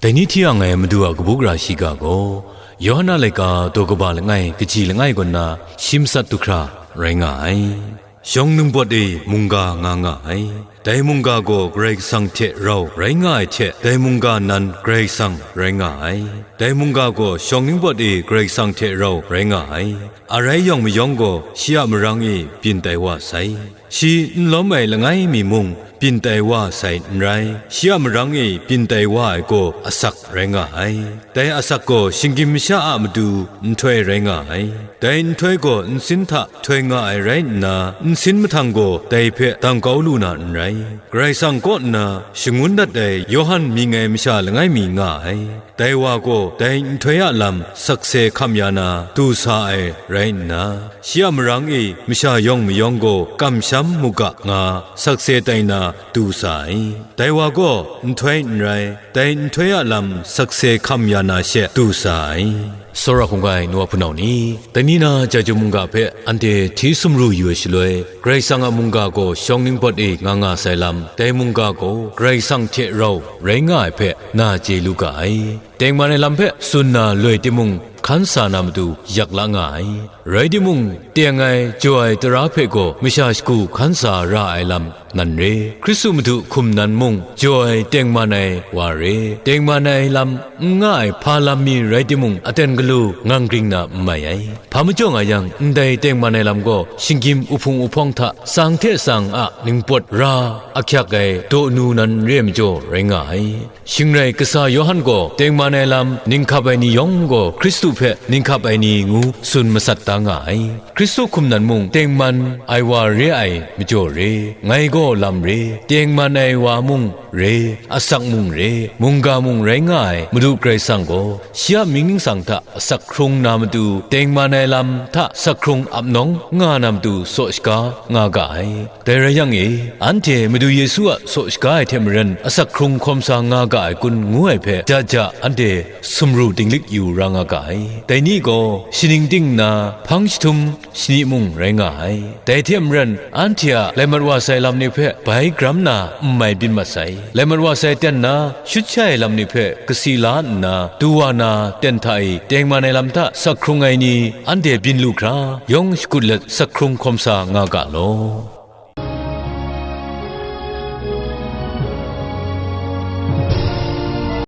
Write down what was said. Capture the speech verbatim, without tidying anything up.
Dai ni hti yang ai Madu a kabu gara shiga gaw, Yawhan a laika daw kaba langai kaji langai kaw nna shi matsat du hkra rai nga ai. Shawng ningpawt e mungga nga nga ai. Dai mungga gaw Karai Kasang hte rau rai nga ai hte, dai mungga nan Karai Kasang rai nga ai. Dai mungga gaw shawng ningpawt e Karai Kasang hte rau rai nga ai. A rai yawng mayawng gaw shi a marang e byin tai wa sai. Shi n lawm ai langai mi mung byin tai wa sai n rai. Shi a marang e byin tai wa ai gaw asak rai nga ai. Dai asak gaw shinggyim masha a matu nhtoi rai nga ai. Dai nhtoi gaw nsin hta htoi nga ai rai nna, nsin mahtang gaw dai hpe dang kau lu na n rai. Karai Kasang kaw nna shangun dat ai Yawhan mying ai masha langai mi nga ai. Dai wa gaw dai nhtoi a lam sakse hkam ya na du sa ai rai nna, shi a marang e masha yawng mayawng gaw kamsham mu ga nga sakse tai na du sa ai. Dai wa gaw nhtoi n rai, dai nhtoi a lam sakse hkam ya na she du sa ai. Tsawra hkungga ai nu wa hpunau ni, dai ni na Chyeju mungga hpe anhte hti sumru yu ai shaloi, Karai Kasang a mungga gaw shawng ningpawt e nga nga sai lam, dai mungga gaw Karai Kasang hte rau rai nga ai hpe na chye lu ga ai. Tengman ai lam hpe tsun na loi timung, hkan sa na matu yak la nga ai. Rai timung, teng ai, jaw ai tara hpe gaw masha shagu hkan sa ra ai lam nan re. Hkristu Madu hkum nan mung, jaw ai tengman ai wa re. Tengman ai lam n nga ai hpa lam mi rai timung, aten galu ngang gring na n mai ai. Hpa majaw nga yang, ndai tengman ai lam gaw shinggyim uhpung uhpawng hta tsang hte tsang a ningpawt ra ahkyak ai daw nu nan re ai majaw rai nga ai. Shing rai, kasa Yawhan gaw tengman ai lam ninghkap ai ni yawng gaw Hkristu hpe ninghkap ai ni ngu tsun masat da nga ai. Hkristu hkum nan mung tengman ai wa re ai majaw re, ngai gaw lam re, tengman ai wa mung re, asak mung re, mungga mung rai nga ai Madu Karai Kasang gaw, shi a mying ningsang hta asak hkrung na matu, tengman ai lam hta asak hkrung ap nawng nga na matu saw shaga nga ga ai. Dai rai yang e, anhte Madu Yesu a saw shaga ai hte maren asak hkrung hkawm sa nga ga ai kun ngu ai hpe, ja ja anhte sumru dinglik yu ra nga ga ai. Dai ni gaw shaning ting nna hpang jahtum shani mung rai nga ai. Dai hte maren, anhte a lai mat wa sai lam ni hpe bai gram na n mai byin mat sai. Lai mat wa sai ten na shut shai ai lam ni hpe kasi la nna, du wa na ten hta e tengman ai lam hta sak hkrung ai ni anhte byin lu hkra, yawng shakut let sak hkrung hkawm sa nga ga law.